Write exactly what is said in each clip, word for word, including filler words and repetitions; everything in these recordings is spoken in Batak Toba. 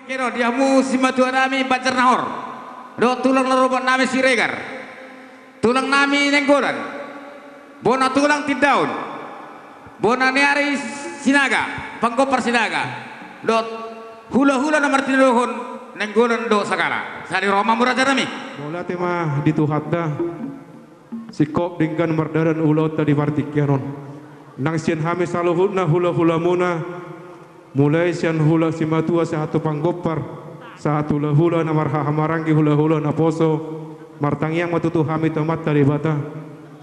Keno di hamu simatua nami Banjar Nahor, dohot tulang na rumbak nami Siregar, tulang nami Nainggolan, bona tulang Tindaon, bona ni ari Sinaga, panggompar Sinaga, dohot hulahula na martinodohon Nainggolan dohot Sagala. Sadi roha ma hamu raja nami. Mauliate ma di Tuhanta. Singkop denggan mardalan ulaonta di partingkian on. Nang sian hami saluhutna hulahulamuna, mulai sian hula simatua sahat tu panggompar, sahat hulahula na marhahamaranggi, hulahula naposo, martangiang ma tutu hami tu Amanta Debata.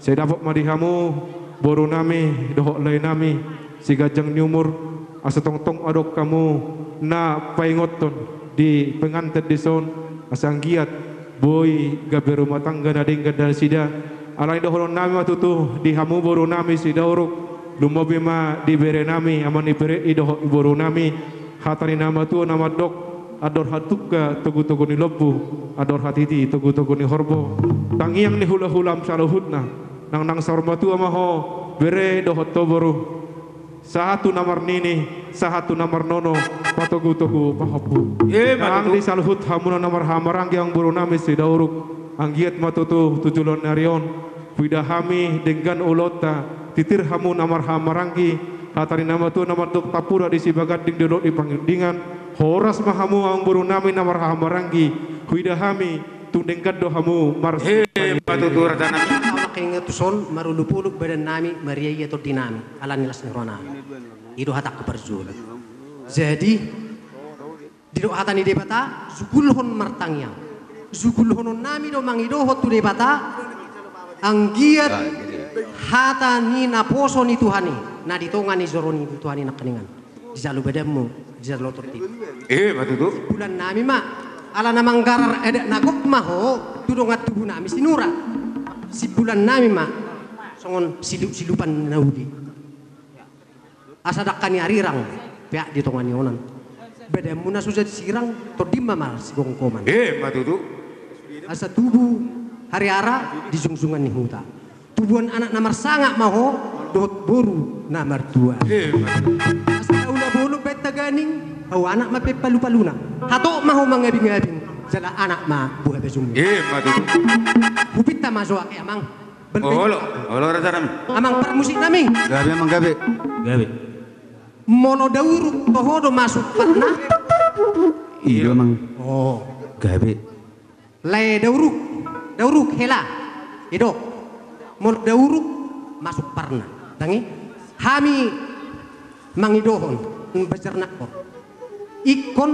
Sai dapot ma di hamu boru nami dohot lae nami siganjang ni umur, asa tongtong adong hamu na paingothon di penganten dison, asa anggiat boi gabe rumah tangga na denggan nasida. Alani dohonon nami ma tutu di hamu boru nami Sidauruk, lumobi ma di bere nami, ama ni Peret i dohot boru nami, hata ni na matua na mandok, andor hatungka togutogu ni lombu, andor hatiti togutogu ni horbo. Tangiang ni hulahulam saluhutna, nang nang saur matua ma ho bere dohot ho boru, sahat tu na marnini, sahat tu na marnono, patogutogu pahompu. Ima tutu. Nang di saluhut hamuna na marhahamaranggi, amang boru nami Sidauruk, anggiat ma tutu tu joloan ni ari on huida hami denggan ulaonta, titir hamu na marhahamaranggi, hata ni na matua na mandok, tampulak di sibaganding, dolok di pangiringan, horas ma hamu amang boru nami na marhahamaranggi, huida hami tung denggan do hamu mars. Ima tutu raja nami. Anak ingat tuson, marolopolop badan nami, mariaia tondi nami, alani las ni roha nami. I do hatangku parjolo. Jadi, didok hata ni Debata, jugulhon martangiang. Jugulhonon nami do mangidohon tu Debata, anggiat hata ni naposo ni Tuhan i, na di tonga ni joro ni Tuhan i nangkiningan, dijalo badanmu, dijalo tondinmu. Ima tutu. Simbulan nami ma, ala na manggarar adat na gok ma ho tu dongan tubu nami Sinura. Simbulan nami ma songon silup-silupan na uli. Asa dangka ni arirang peak di tonga ni onan. Badanmu na so jadi sirang, tondim ma marsigomgoman. Ima tutu. Asa tubu hariara di jungajungan ni huta. Tubuan anak na marsangap ma ho dohot boru na martua. Ima tutu. Asa ula bolon baen taganing, hau anak ma pe palupaluna. Hatop ma ho mangabingabing, jala anak ma buha bajungmu. Ima tutu. Hupinta ma jo ake amang. Olo, olo raja nami. Amang parmusik nami. Gabe amang, gabe. Gabe. Molo dauruk toho do masuk parna. Iyo amang. Oh. Gabe. Lae dauruk, dauruk hela. Ido. Molo dauruk masuk parna. Tangi. Hami mangidohon, Banjar Nahor. Ingkon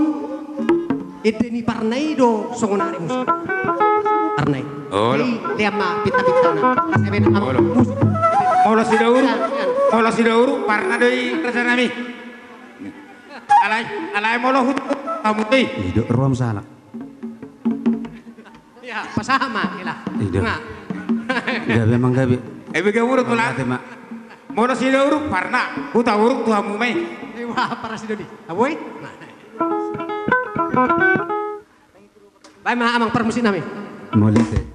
ende ni parna i do songon ari musik. Parna i. Olo. Jadi, lean ma pinta-pintana. Asa beda ma musik. Molo Sidauruk, molo Sidauruk, parna do i raja nami. Alai, alai molo hut, hamu i. Ido, roham salah. Iya, pasahat ma, ila. Ido. Nga. Gabe amang, gabe. Eh, bege urut, molo. Mauliate ma. Molo Sidauruk parna, huta uruk tu hamu ma i. Iwa, parna Sidauruk. Aboi? Nah. Baen ma amang parmusik nami. Mauliate.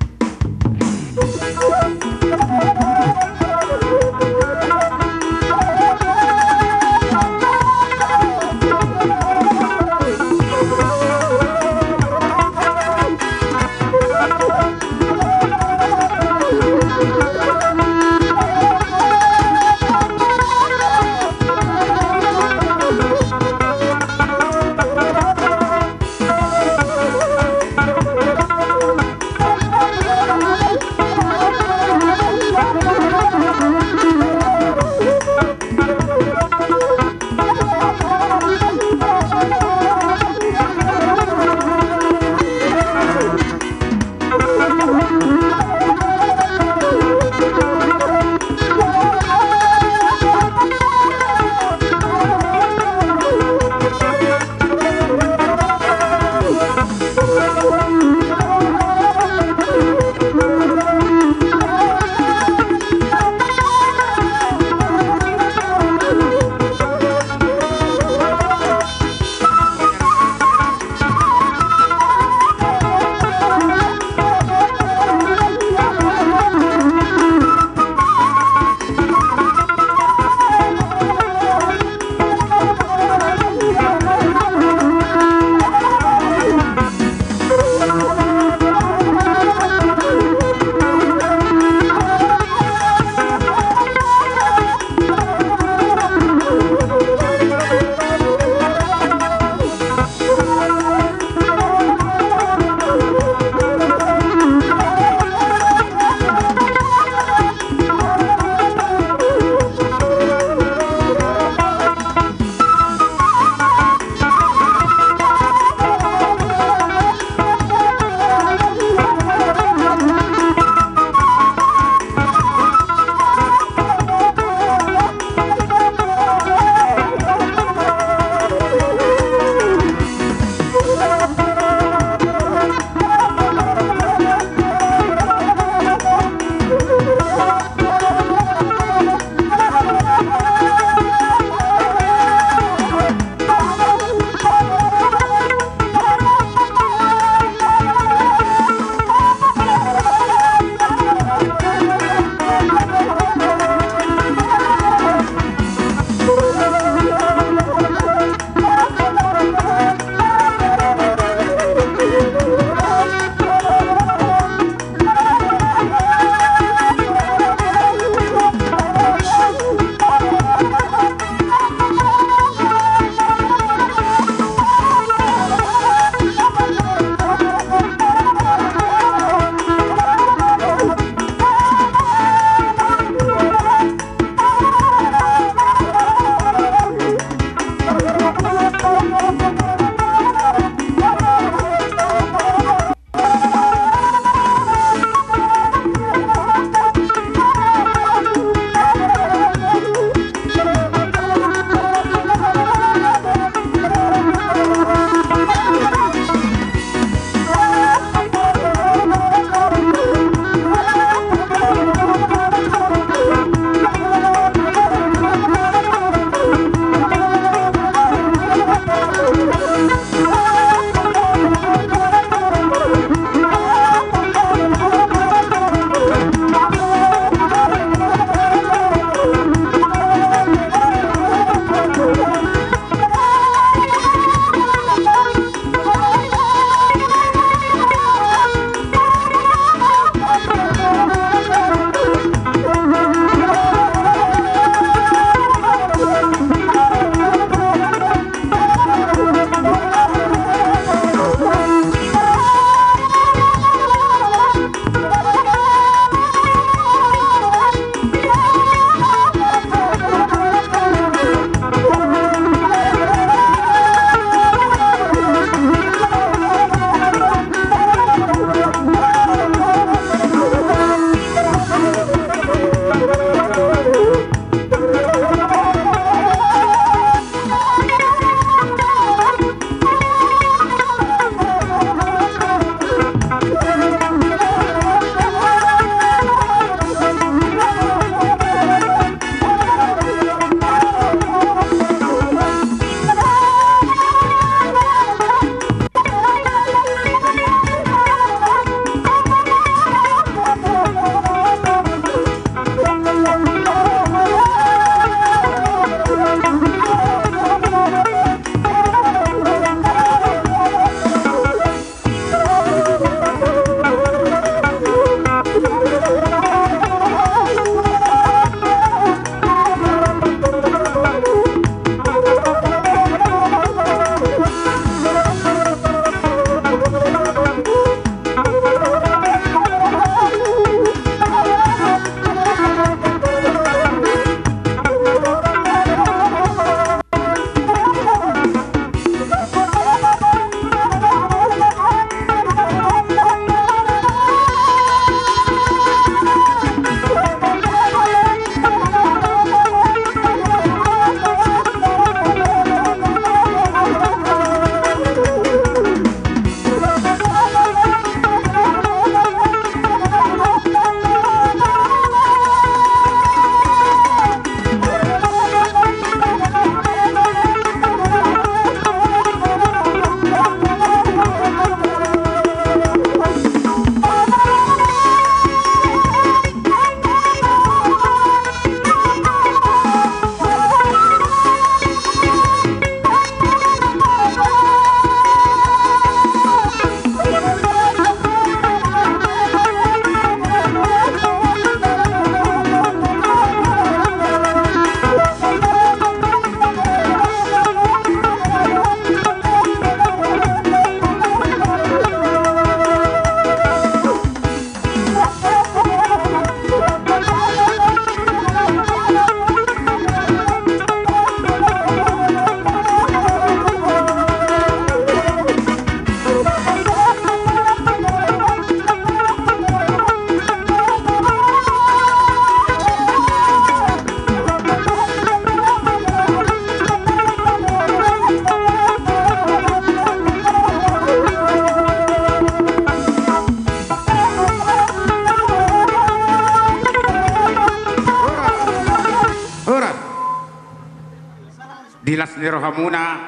Di rohamuna,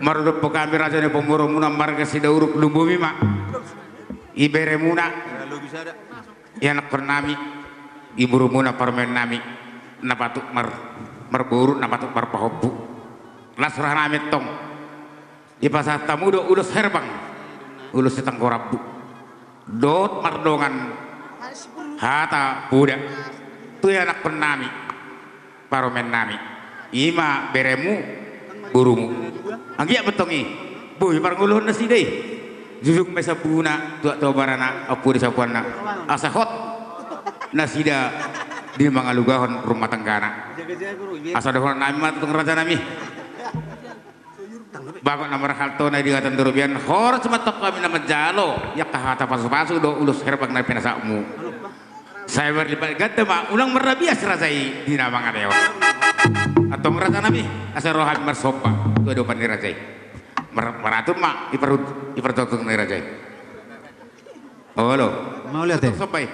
mardompok hami raja ni pamoruonmuna marga Sidauruk, Lumobi ma. Iberemuna, ianakkonnami, iborumuna, parumaennami, na patut mar-, marboru, na patut marpahompu. Las rohanami antong. Dipasahat hamu do ulos herbang, ulos sitanggo rambu, dohot mardongan hata poda tu ianakkonnami, parumaennami, i ma beremu, borumu. Anggiat ma antong i boi parngoluhon nasida i. Jujung ma i sambuna, tuak tu abarana, ompu di sapuanna. Asa hot nasida di mangalugahon rumah tanggana. Asa dohononnami ma tu rajanami. Bagot na marhalto na di hata ni robean, horas ma antong hami na manjalo, i angka hata pasupasu dohot ulos herbang na pinasahatmu. Sai marlipat ganda ma, unang marrabias raja i di na mangalehon. Antong rajanami, asa ro hami marsomba tu adopan ni raja i. Mar-, maratur ma, iparut-, ipartongtong ni raja i. Olo. Mauliate. Somba i.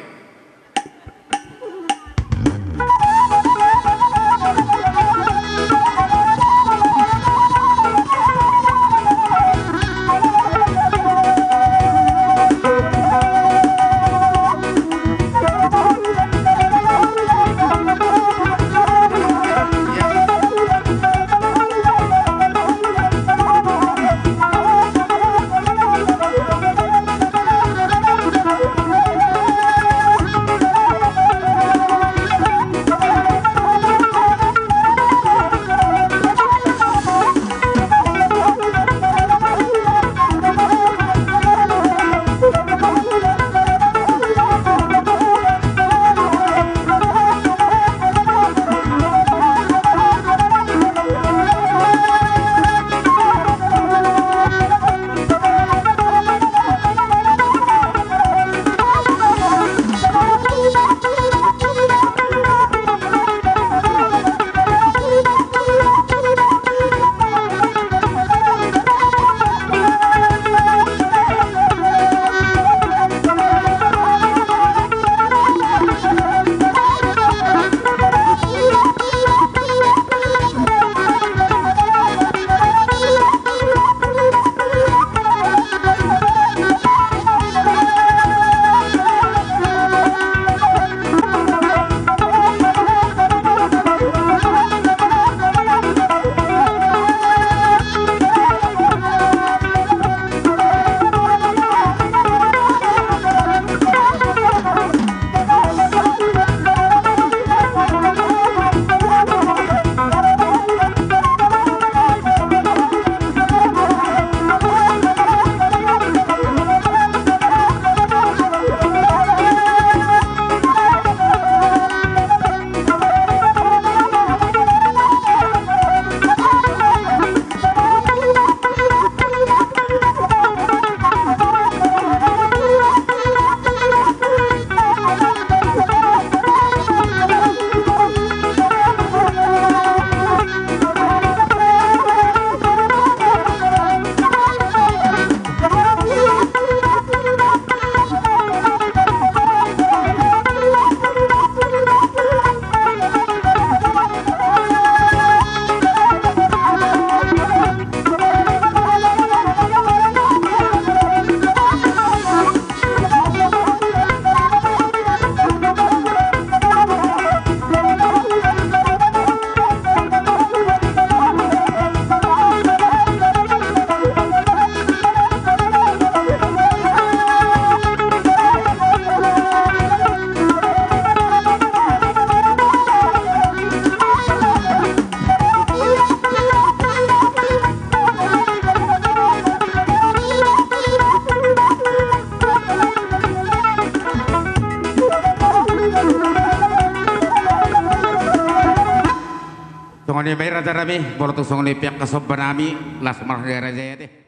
Songon i ma i rajanami, molo tung songon i pe angka sombanami, las ma roha ni raja i ate.